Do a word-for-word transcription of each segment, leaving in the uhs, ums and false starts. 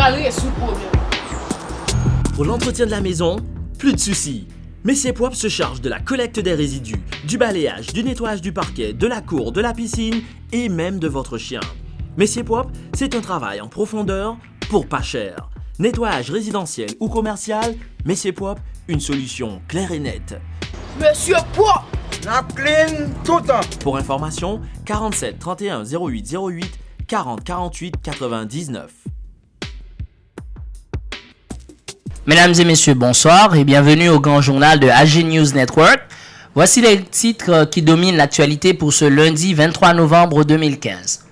Al rezoud pwoblèm. Pour l'entretien de la maison, plus de soucis. Messier Propre se charge de la collecte des résidus, du balayage, du nettoyage du parquet, de la cour, de la piscine et même de votre chien. Messier Propre, c'est un travail en profondeur pour pas cher. Nettoyage résidentiel ou commercial, Messier Propre, une solution claire et nette. Mesye Pwòp! N ap clean toutan. Pour information, quarante-sept trente et un zéro huit zéro huit, quarante quarante-huit quatre-vingt-dix-neuf. Mesdames et messieurs, bonsoir et bienvenue au grand journal de A G News Network. Voici les titres qui dominent l'actualité pour ce lundi vingt-trois novembre deux mille quinze.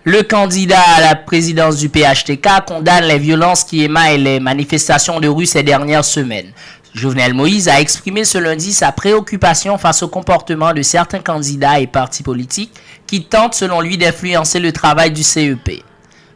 Le candidat à la présidence du P H T K condamne les violences qui émaillent les manifestations de rue ces dernières semaines. Jovenel Moïse a exprimé ce lundi sa préoccupation face au comportement de certains candidats et partis politiques qui tentent, selon lui, d'influencer le travail du C E P.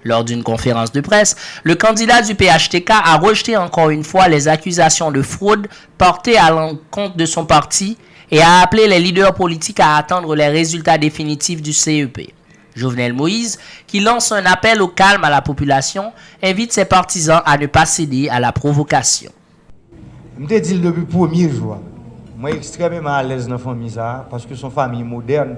Lors d'une conférence de presse, le candidat du P H T K a rejeté encore une fois les accusations de fraude portées à l'encontre de son parti et a appelé les leaders politiques à attendre les résultats définitifs du C E P. Jovenel Moïse, qui lance un appel au calme à la population, invite ses partisans à ne pas céder à la provocation. M te di l depi premye jou a. Mwen ekstrèmeman alèz nan fanmi sa a, paske s on fanmi modèn.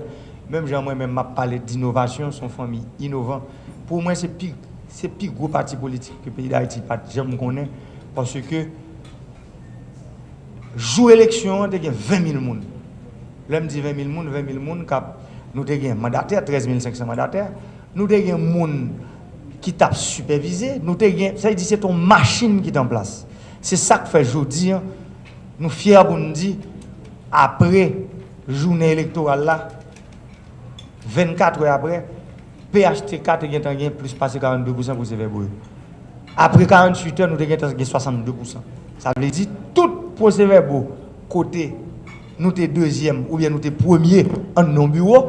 Menm jan mwen menm m ap pale d inovasyon, s on fanmi inovan. Pou mwen, se pi, se pi gwo pati politik ke peyi Dayiti pa t janm konnen, paske jou eleksyon an, te gen ven mil moun. Lè m di ven mil moun, ven mil moun k ap, nou te gen mandatè, trèz mil senk san mandatè, nou te gen moun ki t ap sipèvize, nou te gen, sa vle di se t on machin ki t an plas. Se sa k fè jodi an, nou fyè pou n di, apre jounen elektoral la, vennkat è apre, P H T K te gentan gen plis pase karannde pousan pwosevèbo yo. Apre karanntuit è, nou te gentan gen swasanndepousan. Sa vle di, tout pwosevèbo kote nou te dezyèm oubyen nou te premye anndan yon biwo,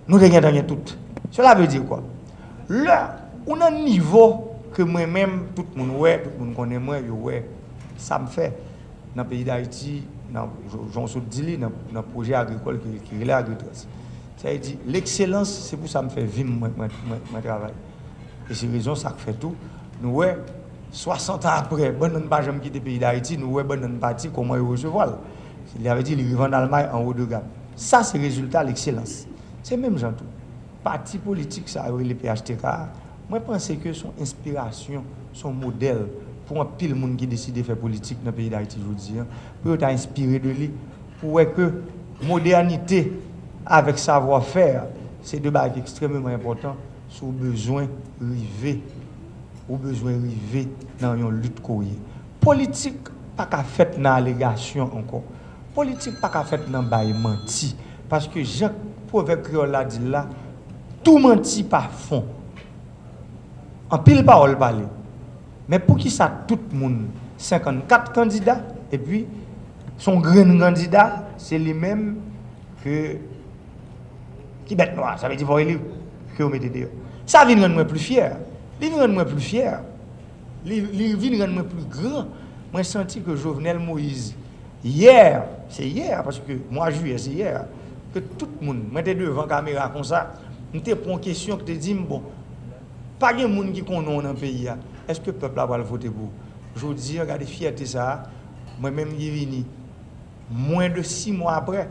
nou te gentan gen tout. Sela vle di kwa? Lè ou nan nivo ke mwen menm, tout moun wè, tout moun konnen mwen, yo wè sa m fè nan peyi Dayiti, nan, jan w sot di li, nan, nan pwojè agrikòl ki, ki rele Agritrans. Sa vle di, lekselans, se pou sa m fè vi m, mwen, mwen, mwen, mwen travay. E se rezon sa k fè tou, nou wè, swasant an apre, bannann pa janm kite peyi Dayiti, nou wè bannann pati, kòman yo resevwa l. Sa vle di, li rive ann Almay anwo de gam. Sa se rezilta lekselans. Se menm jan tou. Pati politik sa yo rele P H T K a, mwen panse ke s on enspirasyon, s on modèl pou anpil moun ki deside fè politik nan peyi Dayiti jodi an, pou yo ta enspire de li, pou wè ke modènite avèk savwa fè, se de bagay ki ekstrèmeman enpòtan si w bezwen rive, ou bezwen rive nan yon lit ke w ye. Politik pa ka fèt nan alegasyon ankò. Politik pa ka fèt nan bay manti. Paske jan pwovèb kreyòl la di l la, tou manti pa fon. Anpil pawòl pale. Men poukisa tout moun, senkannkat kandida, epi s on grenn kandida, se li menm ke, ki bèt nwa, sa vle di fò e li ke yo mete deyò. Sa vin rann mwen pli fyè. Li vin rann mwen pli fyè. Li, li vin rann mwen pli gran. Mwen santi ke Jovenel Moïse, yè, se yè, paske mwa jiyè se yè, ke tout moun, mwen te devan kamera konsa, m te pran kesyon ki te di m, bon, pa gen moun ki konnen w nan peyi a, èske pèp la pral vote pou ou? Jodi a, gade fyète sa a, mwen menm ki vini, mwen de sis mwa apre,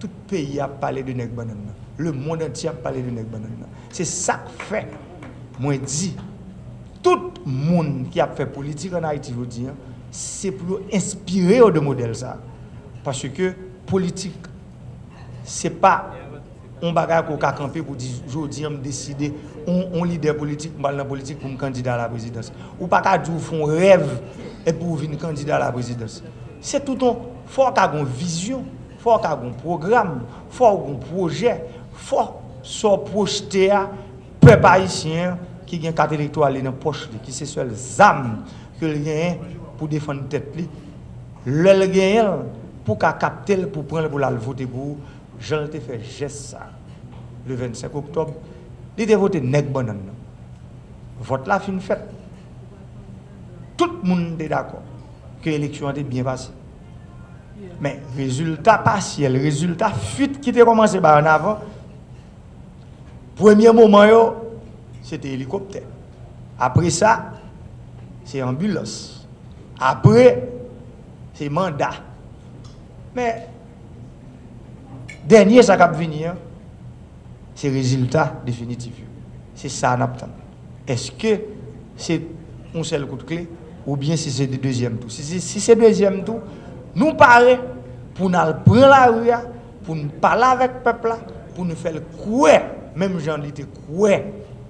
tout peyi a ap pale de nèg bannann nan. Lemonn antye ap pale de nèg bannann nan. Se sa k fè mwen di, tout moun ki ap fè politik ann Ayiti jodi a, se pou yo enspire yo de modèl sa a. Paske politik, se pa yon bagay ke w ka kanpe pou di, jodi a m deside, yon, yon lidè politik, m pral nan politik pou m kandida a la prezidans. Ou pa ka di w fè yon rèv epi w vin kandida a la prezidans. Se tout yon, fò w ka gen yon vizyon, fò w ka gen yon pwogram, fò w gen yon pwojè, fò sa w pwojte a, pèp ayisyen an ki gen kat elektoral li nan pòch li, ki se sèl zam ke l genyen pou defann tèt li, lè l genyen l, pou w ka kapte l, pou pran l, pou l al vote pou ou, jan l te fè jès sa le vennsenk oktòb, li te vote nèg bannann nan. Vòt la fin fèt. Tout moun te dakò ke eleksyon an te byen pase. Men rezilta pasyèl, rezilta fuit ki te kòmanse bay annavan, premye moman yo, se te elikoptè. Apre sa, se anbilans. Apre, se manda. Men, dènye sa k ap vini an, se rezilta definitif yo. Se sa n ap tann. Èske se yon sèl kout kle oubyen si se de dezyèm tou? Si se, si se dezyèm tou, nou pare pou n al pran lari a, pou n pale avèk pèp la, pou n fè l kwè, menm jan li te kwè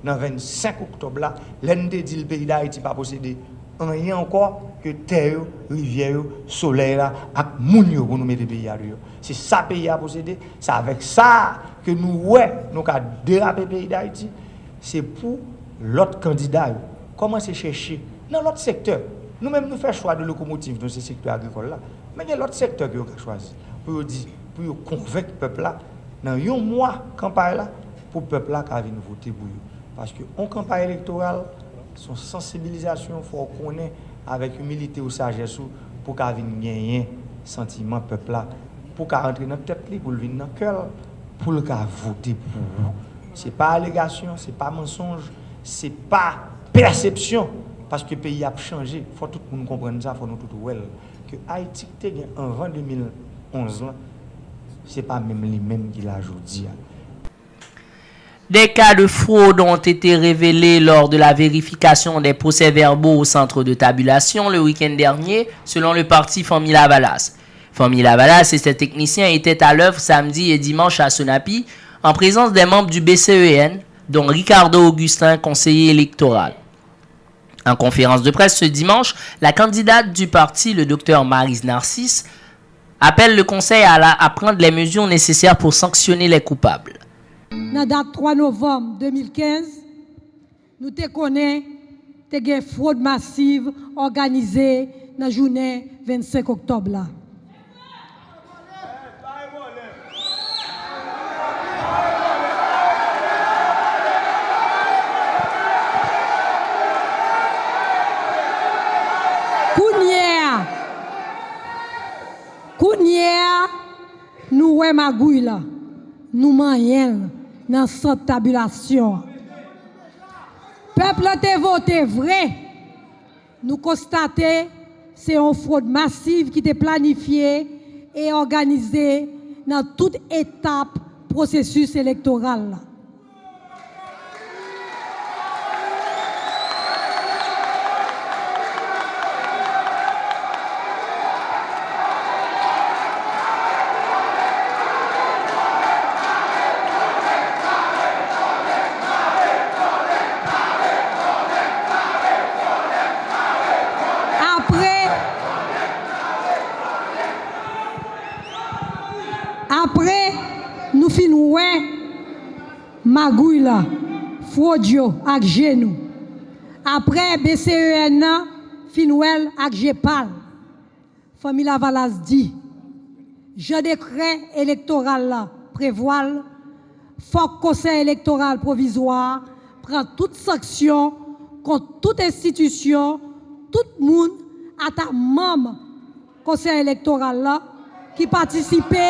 nan vennsenk oktòb la, lè n te di l peyi Dayiti pa posede anyen ankò ke tè yo, rivyè yo, solèy la ak moun yo pou nou mete peyi a deyò. Se sa peyi a posede, se avèk sa ke nou wè nou ka derape peyi Dayiti. Se pou lòt kandida yo kòmanse chèche nan lòt sektè. Nou menm nou fè chwa de lokomotiv nou se sektè agrikòl la. Men gen lòt sektè ke yo ka chwazi pou yo di, pou yo konvenk pèp la nan yon mwa kanpay la, pou pèp la ka vin vote pou yo. Paske yon kanpay elektoral, se yon sansibilizasyon, fò w konnen avèk imilite ou sajès ou pou ka vin genyen santiman pèp la, pou ka rantre nan tèt li, pou l vin nan kè l, pou l ka vote pou ou. Se pa alegasyon, se pa mansonj, se pa pèsepsyon, paske peyi a ap chanje. Fò tout moun konprann sa, fò nou tout wè l. Ke Ayiti ki te gen anvan de mil onz lan, se pa menm li menm ki la jodi a. Des cas de fraude ont été révélés lors de la vérification des procès-verbaux au centre de tabulation le week-end dernier, selon le parti Fanmi Lavalas. Fanmi Lavalas et ses techniciens étaient à l'œuvre samedi et dimanche à Sonapi, en présence des membres du B C E N, dont Ricardo Augustin, conseiller électoral. En conférence de presse ce dimanche, la candidate du parti, le docteur Maryse Narcisse, appelle le Conseil à la, à prendre les mesures nécessaires pour sanctionner les coupables. Nan dat twa novanm de mil kenz, nou te konnen te gen fwod masiv òganize nan jounen vennsenk oktòb la. Kounye a, kounye a, nou wè magouy la, nou manyen l nan sant tabilasyon an. Pèp la te vote vre. Nou konstate se yon fwod masiv ki te planifye e òganize nan tout etap pwosesis elektoral la. Apre, apre nou fin wè magouy la, fwod yo ak je nou, apre B C E N nan fin wè l ak je pa l, Fanmi Lavalas di, jan dekrè elektoral la prevwa l, fòk Konsèy Elektoral Pwovizwa a pran tout sanksyon kont tout enstitisyon, tout moun, ata manm Konsèy Elektoral la, ki patisipe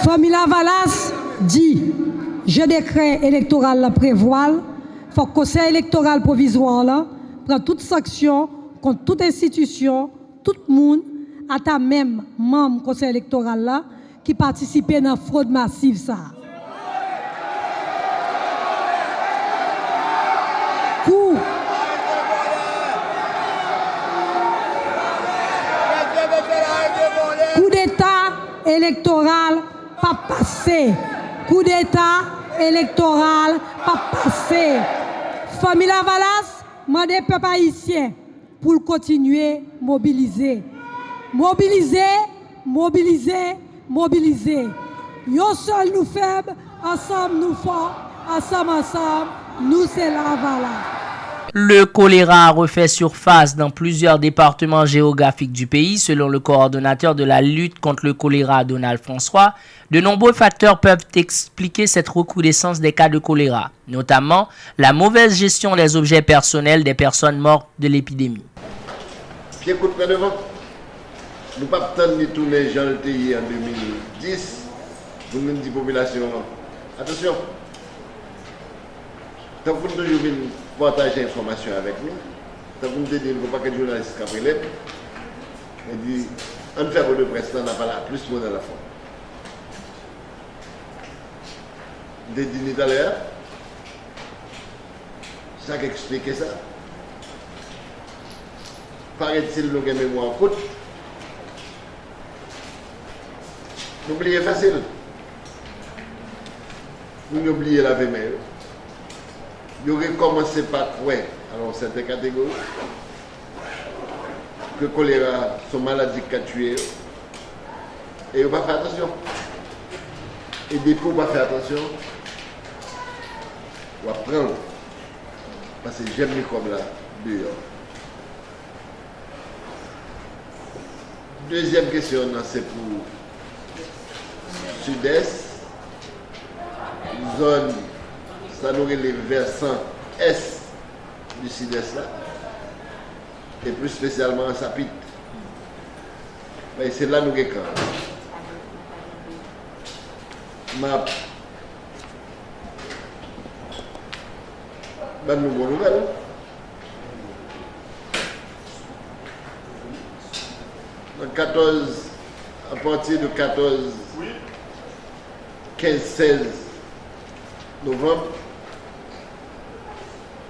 Fanmi Lavalas di, jan dekrè elektoral la prevwa l, fòk Konsèy Elektoral Pwovizwa la pran tout sanksyon kont tout enstitisyon, tout moun, ata menm manm Konsèy Elektoral la, ki patisipe nan fwod masiv sa a. Kou, koudeta elektoral p ap pase. Koudeta elektoral p ap pase. Fanmi Lavalas mande pèp ayisyen pou l kontinye mobilize. Mobilize, mobilize, mobilize. Yon sèl nou fèb, ansanm nou fò, ansanm, ansanm, nou se Lavalas. Le choléra a refait surface dans plusieurs départements géographiques du pays, selon le coordonnateur de la lutte contre le choléra, Donald François. De nombreux facteurs peuvent expliquer cette recrudescence des cas de choléra, notamment la mauvaise gestion des objets personnels des personnes mortes de l'épidémie. Pye kout pran devan. Nou p ap tann li tounen jan l te ye an de mil dis pou nou di popilasyon an, atansyon. Tankou n toujou vin pataje enfòmasyon avèk nou, tankou m te di l, gon pakèt jounalis k ap rele m, mwen di, ann fè Pòtoprens lan, n a pale a plis moun a lafwa. M te di ni talè a, sa k eksplike sa. Parèt si nou gen memwa kout, nou bliye fasil. Moun yo bliye lave men yo. Yo rekòmanse pa kwè, alò, sèten kategori, ke kolera se yon maladi ki ka tiye yo. E yo pa fè atansyon. E depi w pa fè atansyon, w ap pran l. Paske jèm mikwòb la deyò. Dezyèm kesyon nan se pou Sidès, zòn sa nou rele vèsan ès di Sidès la, e plis espesyalman Ansapit. Men se la nou gen kan an. M ap ban nou bon nouvèl. Nan katòz, apati de katòz, kenz, sèz novanm,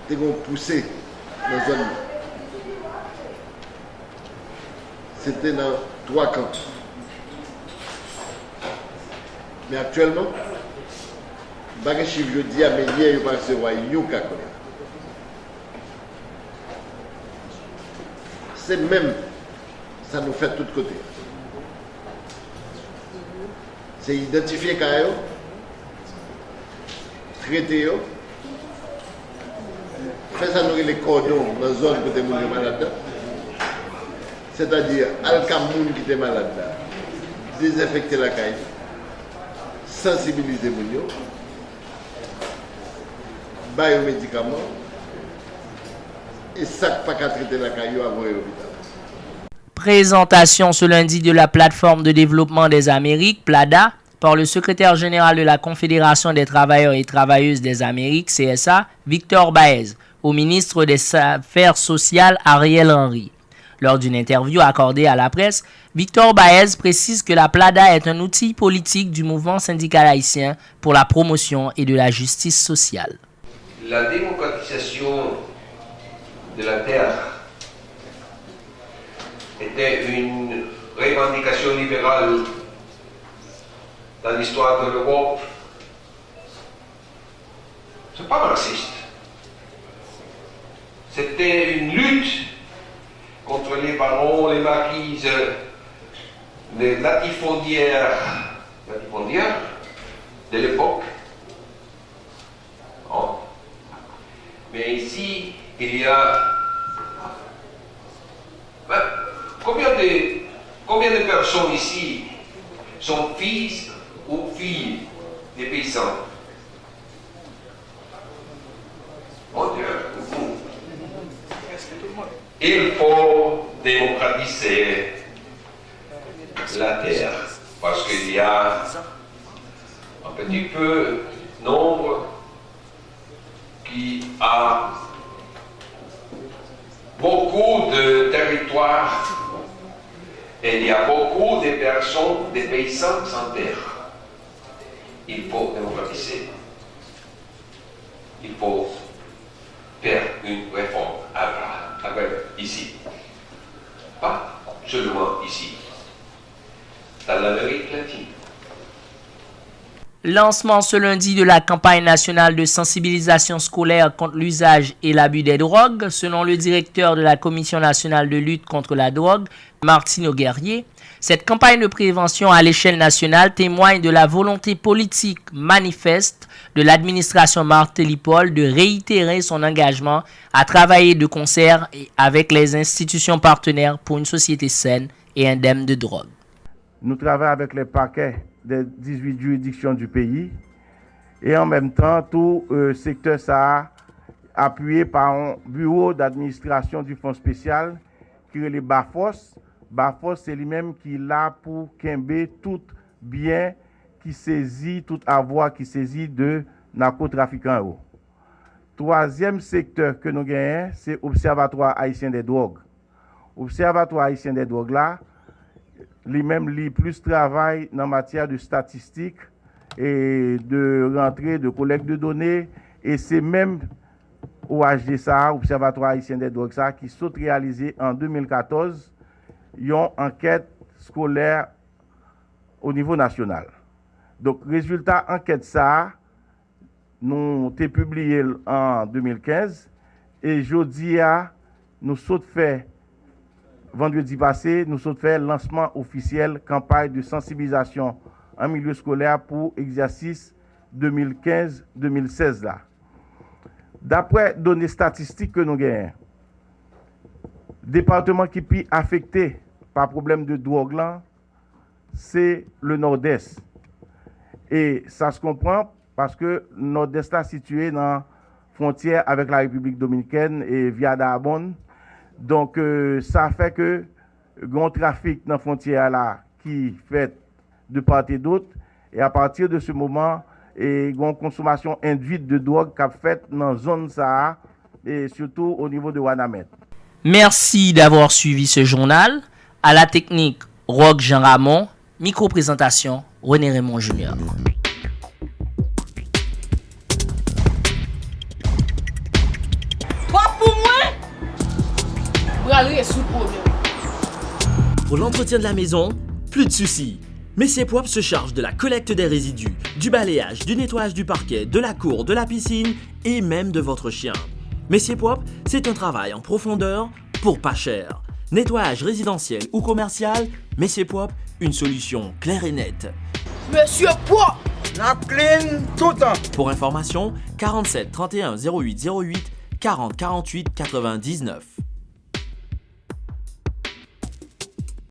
te gen yon pouse nan zòn nan. Se te nan twa kan. Men aktyèlman, m pa gen chif jodi a, men yè yo pa resevwa yon ka kolera. Se menm sa nou fè tout kote. Se idantifye ka yo, trete yo, fè sa nou rele kòdon nan zòn kote moun yo malad la. Sètadi, al ka moun ki te malad la, dezenfekte lakay, sansibilize moun yo, ba yo medikaman, e sa k pa ka trete lakay yo a voye lopital. Présentation ce lundi de la Plateforme de Développement des Amériques, PLADA, par le secrétaire général de la Confédération des travailleurs et travailleuses des Amériques, C S A, Victor Baez, au ministre des Affaires sociales, Ariel Henry. Lors d'une interview accordée à la presse, Victor Baez précise que la PLADA est un outil politique du mouvement syndical haïtien pour la promotion et de la justice sociale. La démocratisation de la terre était une revendication libérale dans l'histoire de l'Europe. C'est pas marxiste. C'était une lutte contre les barons, les marquises, les latifondières, latifondières de l'époque. Bon. Mais ici, il y a, ben, combien de, combien de personnes ici sont fils ou filles de paysans? Mon Dieu, beaucoup. Il faut démocratiser la terre, parce qu'il y a un petit peu nombre qui a beaucoup de territoires et il y a beaucoup de personnes, de paysans sans terre. Il faut démocratiser. Il faut faire une réforme agraire, agraire ici. Pas seulement ici, dans l'Amérique latine. Lancement ce lundi de la campagne nationale de sensibilisation scolaire contre l'usage et l'abus des drogues, selon le directeur de la Commission nationale de lutte contre la drogue, Martino Guerrier. Cette campagne de prévention à l'échelle nationale témoigne de la volonté politique manifeste de l'administration Martelly-Paul de réitérer son engagement à travailler de concert avec les institutions partenaires pour une société saine et indemne de drogue. Nous travaillons avec les parquets des dix-huit juridictions du pays et en même temps tout euh, secteur ça appuyé par un bureau d'administration du fonds spécial ki rele BAFOS. BAFOS se li menm ki la pou kenbe tout byen ki sezi, tout avwa ki sezi de nakotrafikan yo. Twazyèm sektè ke nou genyen se Obsèvatwa Ayisyen dè Dwòg. Obsèvatwa Ayisyen dè Dwòg la, li menm li plis travay nan matyè de statistik e de rantre, de kolèk de done, e se menm O H D sa, Obsèvatwa Ayisyen dè Dwòg sa, ki sot reyalize an de mil katòz yon ankèt skolè o nivo nasyonal. Donk, rezilta ankèt sa a, nou te pibliye l an de mil kenz, e jodi a, nou sot fè, vandredi pase, nou sot fè lansman ofisyèl kanpay de sansibilizasyon an milye eskolè pou egzèsis de mil kenz de mil sèz la. Daprè done estatistik ke nou genyen, depatman ki pi afekte pa pwoblèm de dwòg lan, se le Nòdès. E sa se konpran paske Nòdès la sitiye nan fwontyè avèk la Repiblik Dominikèn e via Dahbonn. Donk, euh, sa fè ke gen yon trafik nan fwontyè a la ki fèt de part et d'autre. E apati de se moman, e gen yon konsomasyon endwit de dwòg k ap fèt nan zòn sa a, e sitou o nivo de Wanament. Merci d'avoir suivi ce journal. À la technique, Rock Jean Ramon. Micro-présentation, René Raymond Junior. Twòp pou mwen! Pral rezoud pwoblèm. Pour l'entretien de la maison, plus de soucis. Messier Propre se charge de la collecte des résidus, du balayage, du nettoyage du parquet, de la cour, de la piscine et même de votre chien. Messier Propre, c'est un travail en profondeur pour pas cher. Nettoyage résidentiel ou commercial, Messier Propre, une solution claire et nette. Mesye pwòp! N ap clean toutan! Pour information, quarante-sept trente et un zéro huit zéro huit, quarante quarante-huit quatre-vingt-dix-neuf.